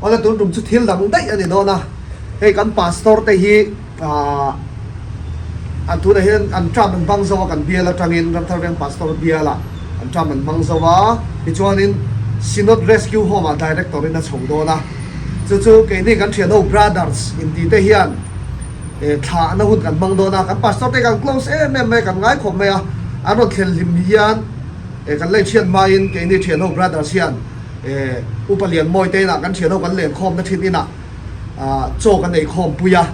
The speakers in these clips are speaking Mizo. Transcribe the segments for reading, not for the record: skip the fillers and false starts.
Awle tun tum chu thil dang daih a ni dawn a, hei kan pastor te hi ah an tunah hian an term an hmang zo a kan bial atangin Ramthar Veng Pastor bialah an term an hmang zo a, tichuanin Synod Rescue Home ah Director in a chho dawn a, chu chu keini kan thianho Brothers intih te hian eh thlahna hun kan hmang dawn a, kan pastor te kan close em em mai a, kan ngai khawp mai a, an rawn thlen hlim hian eh kan la inthian hmain keini thianho Brothers hian Eh, Upa Lianmawi te inah kan thianho kan lenkhawmna thin inah ah chaw kan eikhawm pui a,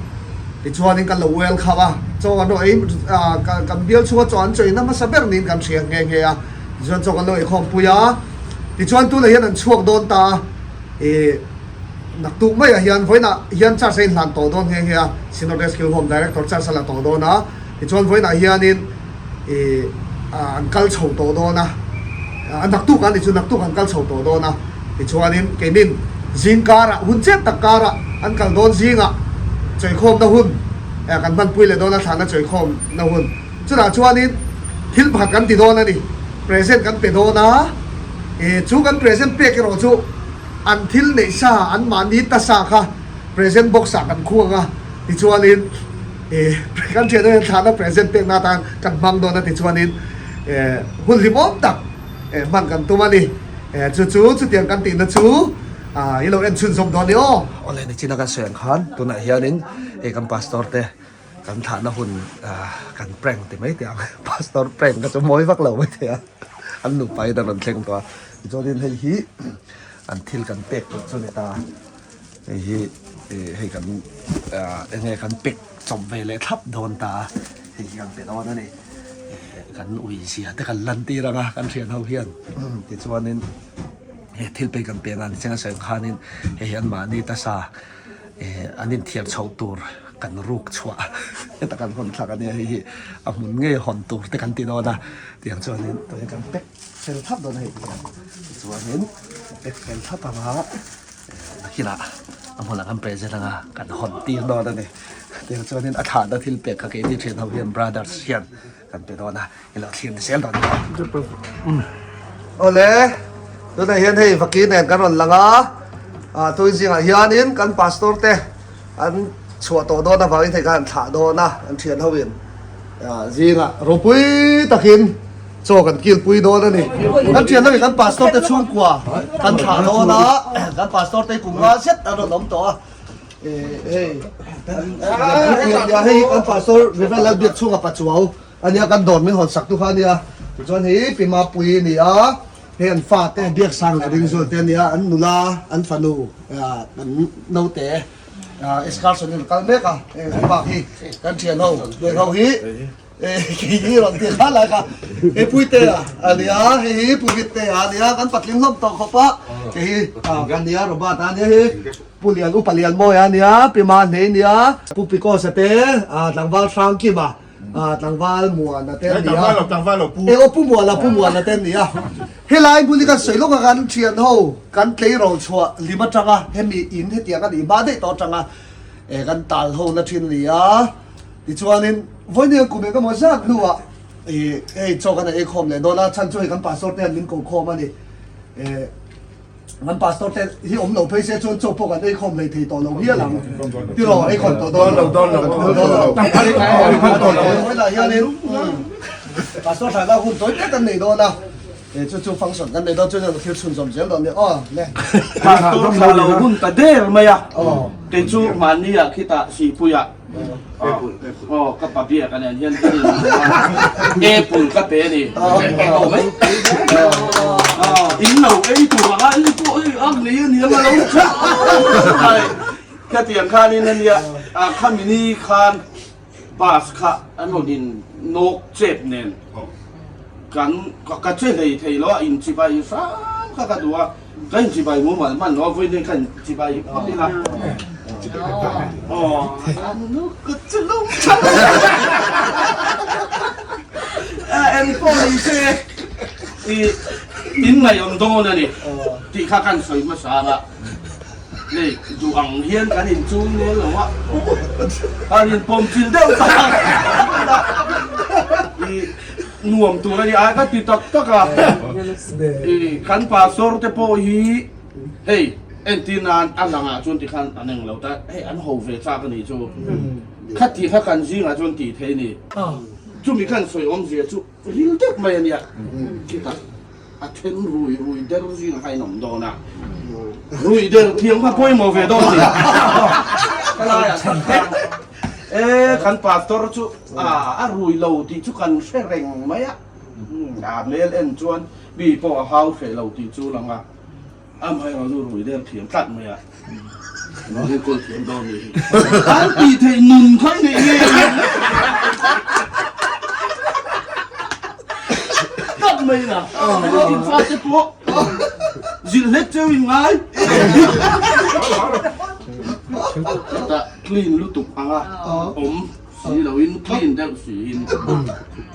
tichuanin kan lo welcome a, chaw kan rawn ei ah kan bial chhunga chaw an chawi na hmasa ber niin kan hria nghe nghe a, tichuan chaw kan lo eikhawm pui a, tichuan tunah hian an chhuak dawn ta a, eh naktuk maiah hian vawiinah hian charge a inhlan tawh dawn nghe nghe a, Synod Rescue Home Director charge a la tawh dawn a, tichuan vawiinah hianin. Ih an kal chho tawh dawn a, a naktuk an ni chu naktuk an kal chho tawh dawn a, tichuanin keinin zing karah hun chiat tak karah an kal dawn zingah chawikhawmna hun kan hmanpui leh dawn a, thlahna chawikhawmna hun chutah chuanin thil pakhat kan ti dawn a ni, present kan pe dawn a, ih chu kan present pek erawh chu an thil neih sa an mahni ta sa kha present box ah kan khuang a, tichuanin. Eh, kan thian hian thlahna present pekna atan kan hmang dawn a tichuanin eh hun hlimawm tak eh hman kan tum a ni. Eh chu chu chutiang kan tihna chu ah i lo en chhunzawm dawn ni aw. Awle nichina kan sawi ang khan tunah hianin hei kan pastor te kan thlahna hun ah kan prank ti mai teh ang pastor prank kha chu mawi vak lo mai thei a an nupa in a rawn thleng tawh a tichuanin hei hi an thil kan pek tur chu a ni ta. Hei hi ih hei kan ah enge kan pack chawp ve leh thlap dawn ta a hei hi kan pe dawn a ni ih kan ui zia te kan lan tir ang a kan thian ho hian tichuanin he thil pek kan pek a ni chiang a sawi ang khanin hei hi anmahni tasa ih an inthiar chhoh tur kan ruk chhuah heta kan hawn thlak a nia hei hi a hmun ngei hawn tur te kan ti dawn a tiang chuanin tawih kan pack fel thlap dawn a hei tichuanin pack fel thlap ang a. Nakinah a hmunah kan present anga kan hawn tir dawn a ni. Tiang chuanin a thlahna thil pek kha keini thian ho hian brothers hian kan pe dawn a, i lo thlir ni zel dawn a ni. Awle, tunah hian hei vaki nen kan rawn lang a, ah tui zingah hianin kan pastor te an chhuah tawh dawn avangin hei khan an thlah dawn a, an thian ho in ah zingah ropui takin. Chaw kan kilpui dawn a ni. Kan thian lamih kan pastor te chhungkua kan thlah dawn a, kan pastor te kum nga zet an rawn awm tawh a. Hei hei kan pastor Reverend Lalbiak chhunga Pachuau a nia, kan dawr min hawn sak tu kha a nia. Tichuan hei Pi Mapuii a ni a, hei an fate Biaksang leh Ringzual te a ni a, an nula, an fanu kan naute excursion in a kal mek a. Hei bak hi kan thian ho, heng ho hi. Kei hi rawn ti kha lai kha hei Puitea a nia hei hi Puvitea a nia kan patling hlawm tawh khawp a kei hi ka nia Robert a nia hei Pu Lian Upa Lianmawia a nia Pi Mahnei a nia Pu Pikosa te tlangval Hrangkima tlangval Muana te a nia e aw Pu Muana Pu Muana te a nia helai hmun hi kan sawi lawk a kan thian ho kan tleirawl chhuah lim atanga hemi in hetiang a nih hma daih tawh atanga kan tal ho na thin a ni a. Tichuanin, vawinia kum eng emaw zat hnuah ih hei chaw kan ei khawm leh dawn a, chhan chu hei kan pastor te hian min ko khawm a ni. Eh kan pastor te hi awm lo phei se chuan chaw pawh kan ei khawm hlei thei tawh lo hial ang. Tiraw ei khawm tawh dawn lo. Dawn lo dawn lo. Vawiinah hianin pastor thlahna hun tawi te kan nei dawn a, eh chu chu function kan nei dawn chuan thil chhunzawm zel dawn a ni. Aw le. Pastor thlah lo hun ta der mai a, kei chu mahnia khitah Sihpuiah Aw ka pa biak a nen hian ka rin apple ka pe a ni aw mai in lo ei tur anga in pawh hei a ngei a nia lo tha khatiang khan in ania a khami ni khan bus kha an rawn in nawk chep nen kan ka che hlei thei lo a in chibai hram kha ka duh a. Ka in chibai mu mal man lo vui nen ka in chibai phawt ila. Aw ka chilum cham. En pawh ni se i in ngaih awm dawn a ni tih kha kan sawi hmasa ang a. Lei duh ang hian kan in chum nel lo a. Kan in pawm chil deuh ta. I Nuam tur a ni a, ka ti tak tak a. Kan pastor te pawh hi hei. Entir nan a langah chuan tikhan an eng lo ta, hei an ho ve chak a nih chu. Khati kha kan zingah chuan tih theih a ni. Chumi khan sawi awmzia chu ril deuh mai a nia. Khitah a then rui rui der zingah kha in awm dawn a. Rui der thiam kha pawimawh ve dawn a ni. Ka laiah tak khan e kan pastor chu a rui lo tih chu kan hre reng mai a. A hmel en chuan mi pawh a hau hreh lo tih chu lang a. Amaherawh chu rui der thiam tlat mai a, nang hi kawl thiam dawn ni hi. An tih theih nun kha i neih ngei ang em? Tlat mai na, in fate pawh zilh hlek cheu in ngai. Chutah clean lutuk anga awm. Si lo in clean deuh si in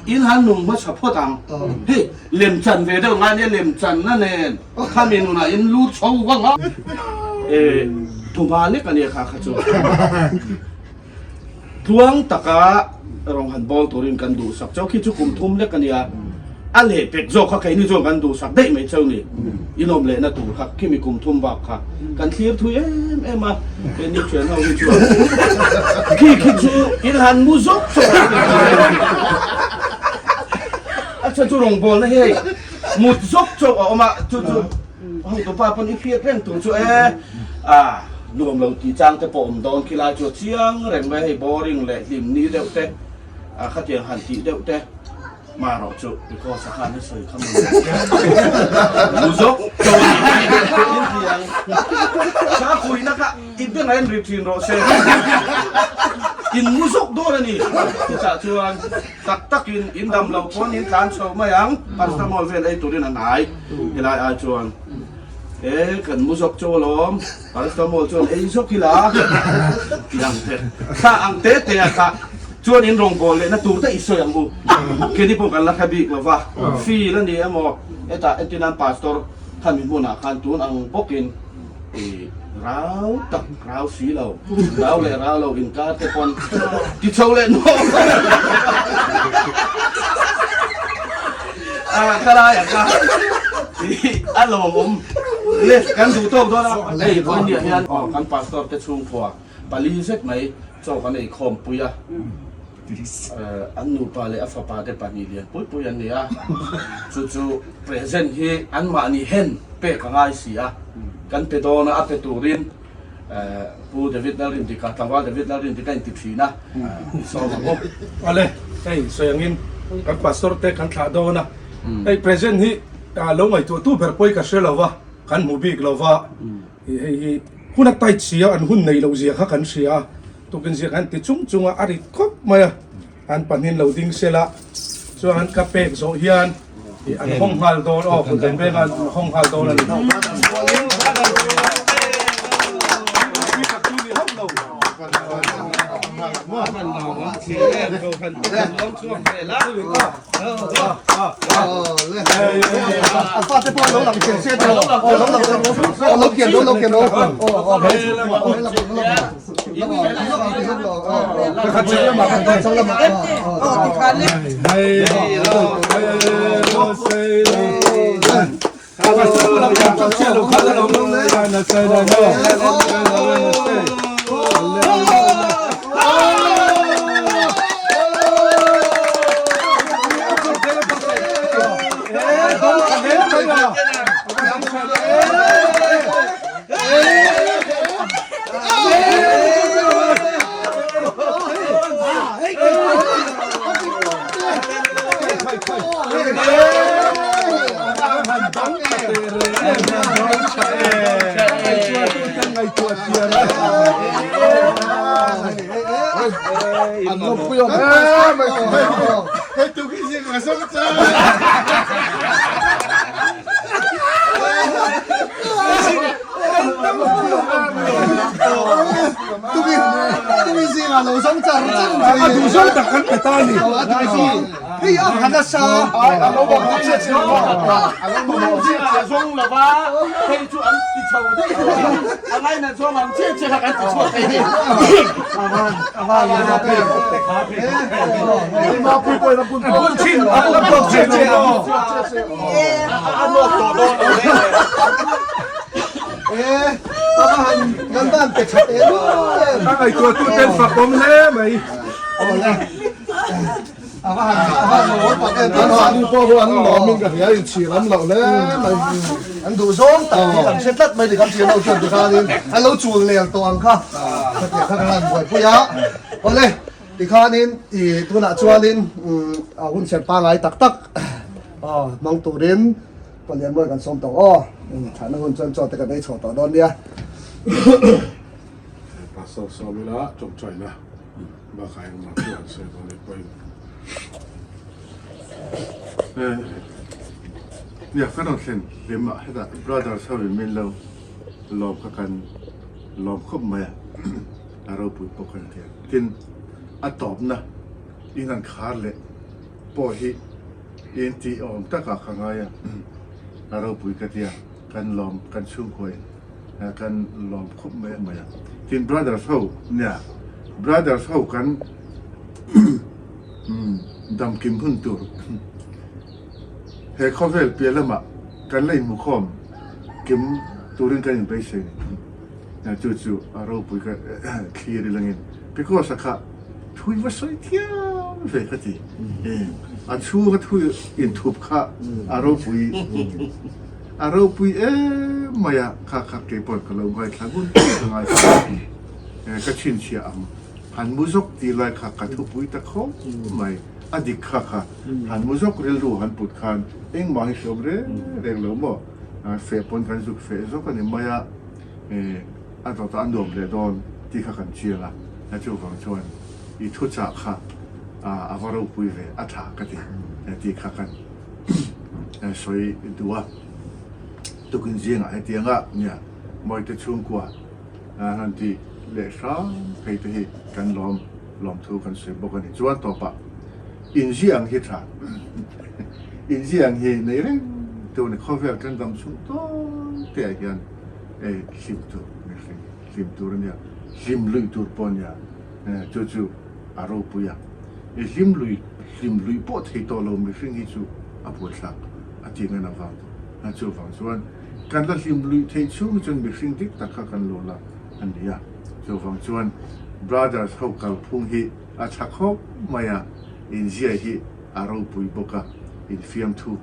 in han nung hmasa phawt ang. Hei lem chan ve deuh ngai nia lem chan na nen khami nunah in lut chho vang a. E thuma lek ania kha kha chu. Tluang taka rawng han bawl turin kan duhsak chau khi chu kum thum lek ania. A leh pek zawk kha keini chuan kan duhsak daih mai cheu ni. Inawm lehna tur kha khimi kum thum bak kha kan thlir thui em em a, keini thian ho hi chuan khi khi chu in han mu zawk zawk a ni a chhan chu rawngbawlna hei mut zawk zawk a awm a chu chu hotupa pawn i hriat reng tur chu e a nuam lo tih chang te pawh awm dawn khi lai chu a chiang reng mai hei boring leh hlim ni deuh te a khatiang han tih deuh te. Marawh chu because a khan a sawi kha mu zawk chaw in ti ang. Kha puina kha i bengah hian ri thin rawh se. In mu zawk dawn a ni. Chutah chuan tak takin in dam loh pawn in tlan chho mai ang. Paracetamol vel ei turin a hnai helai ai chuan e kan mu zawk chaw alawm paracetamol chuan ei zawk ila ti ang te. Thla ang te te a kha. Chuan in rawngbâwl lehna tur daih i sawi ang u. Keini pawh kan la hre bik lo va, feel a ni emaw, hetah entir nan Pastor khami hmunah khan tun ang bawkin i rau tak rau si lo, rau leh rau lo inkar te pawn ti chho leh nuam a ka laiah kha i a lawmawm le kan duh tawk dawn a, hei vawiin hian kan Pastor te chhungkua pali zet mai Chaw kan ei khawm pui a, an nupa leh a fapa te pahnih lian pui pui an ni a, chu chu present hi anmahni hen pek a ngai si a, kan pe dawn a, a pe turin Pu David Lalrindika, tlangval David Lalrindika inti thin a, i sawm ang u. Awle, hei sawi angin kan pastor te kan thlah dawn a, hei present hi lo ngaihtuahtu ber pawi ka hre lo va, kan hmu bik lo va. Hei hi hun a tight si a, an hun neih loh zia kha kan hria a, tukin zia kan ti chung chung a, a rit khawp mai a, an pahnin lo ding sel a, chuan an ka pek zawh hian an hawng nghal dawn aw, kut an veng a, an hawng nghal dawn a ni. A fate pawh lo lang chian chian lo lo lang lo kian lo lo kian lo A va han kan va han pe tha teh lul em. A ngaihtuah tu ten fak awm hle mai. Awle. A va han a va han mawl tak em. An mahni pawh chu an lawm in ka hria inchhir an loh hle mai. An duh zawng tak hi kan hre tlat mai tikhan thian ho chuan tikhanin an lo chul nel tawh ang kha. Khatiang kha kan han buaipui a. Awle. Tikhanin i tunah chuanin hun serh pangai tak tak hmang turin Palian mawi kan sawm tawh aw. Thahna hun chuan chaw te kan ei chho tawh dawn nia. Pastor sawm ila tawngtaina bakah engmah chu an sawi dawn leh pawhin. Nia ka rawn thlen hlim a hetah brothers ho in min lo lawm kha kan lawm khawp mai a a ropui pawh kan ti a tin a tawpna in han khar leh pawh hi in tih awm takah ka ngai a a ropui ka tia kan lawm kan chhungkua in kan lawm khawp mai a mai a tin brothers ho nia brothers ho kan Damkim hun tur he khawvel piah lamah kan la inhmukhawm kim turin kan inbeisei ni. Chu chu a ropui ka thlir i langin because a kha thui va sawi thiam ve ka ti. A chhunga thui inthup kha a ropui a ropui em mai a kha kha keipawn ka lo ngaithla ngun ka ngaithla ka chhinchhiah ang. Han mu zawk tih lai kha ka thupui ta khawp mai. A dik kha kha han mu zawk rilru han put khan engmah hi hriawm reng reng lo maw? Feh pawn kan zuk feh zawk a ni mai a, a dawtah a nuam leh dawn tih kha kan chiang a, chuvang chuan i thuchah kha a va ropui ve a tha ka ti tih kha kan sawi duh a. Tukin zingah hetianga nia Mawite chhungkua An han ti leh hram phei te hi kan lawm lawmthu kan sawi bawk a ni. Chuan tawpah inziah ang hi tha inziah ang hi nei reng tur ni khawvel kan dam chhung tawn te ah hian ei hlim tur mihring hlim tur a nia hlim luih tur pawh a nia chu chu a ropui a i hlim lui hlim luih pawh thei tawh lo mihring hi chu a buaithlak a tih ngan avang chuvang chuan Kan la hlim luih theih chhung hi chuan mihring dik tak kha kan lo la a ni a, chuvang chuan Brothers ho kalphung hi a tha khawp mai a, inziah hi a ropui bawk a, infiamthu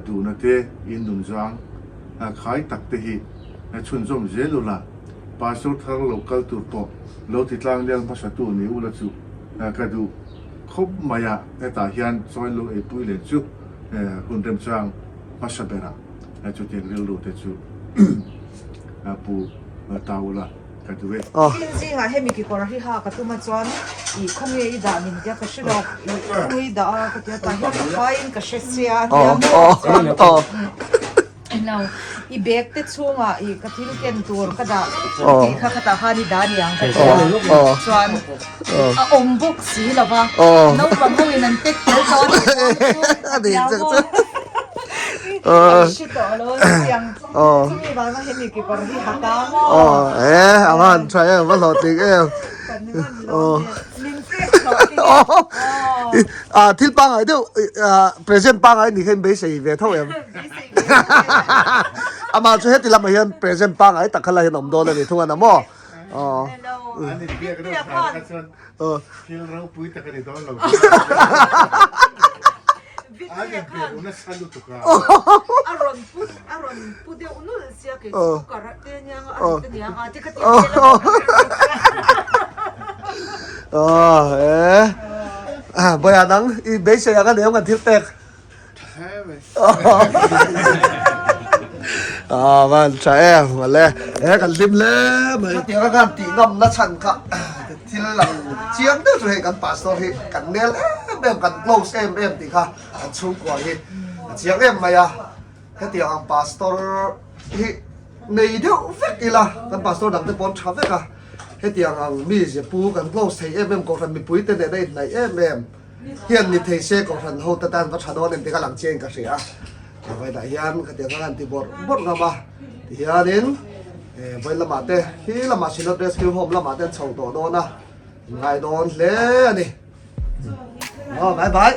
duhna te, in nunzang khai tak te hi chhunzawm zel ula, Pastor thar lo kal tur pawh lo ti tlang nel hmasatu ni ula chu ka duh khawp mai a, hetah hian chawi lo eipui len chu hun remchang hmasa berah. Chutiang rilru te chu pu ta ula ka duh e. Thil zingah hemi kekawr hi ha ka tum a chuan ih khawnge i dah min tia ka hre lo ih khawnge i dah a ka tia tah hian ka faiin ka hre sia a tia maw chuan englo i bag te chhungah ih ka thil ken tur ka dah tih kha khatah khan i dah aniang ka tia chuan a awm bawk si lo va naupang ho in an pack tel tawh a nih chuan chu A va han tha em, va hlawhtling em. Thil pangngai deuh present pangngai ni kha in beisei ve tho em. Amah chu heti lamah hian present pangngai tak kha la hian awm dawn a ni thung a na maw. Thil ropui tak a ni dawn lo. A in pe ru nasa lutuk a. A rawn pu a rawn pu deuh nulh sia kei chu cooker te aniang a rit aniang a ti kha ti vel a. Aw e. Bawiah nang i beisei ang a nei awm kan thil pek. Aw van tha em mawle e kan hlim hle mai. Khatiang a khan tih ngam na chhan kha thil lang chiang deuh chu hei kan pastor hi kan nel em em kan close em em tih kha kan chhungkua hi a chiang em mai a hetiang ang pastor hi nei deuh vek ila kan pastor dang te pawh an tha vek a hetiang ang mi ziapu kan close thei em em kohhran mipui te nena inhnaih em em. Hian ni thei se kohhran ho te tan va tha dawn em tih ka lang chiang in ka hria a, vawiinah hian khatiang kha han ti bawrh bawrh ngam a, tihianin vawiin lamah te hi lamah Synod Rescue Home lamah te an chho tawh dawn a, an ngai dawn hle a ni. Aw bye bye.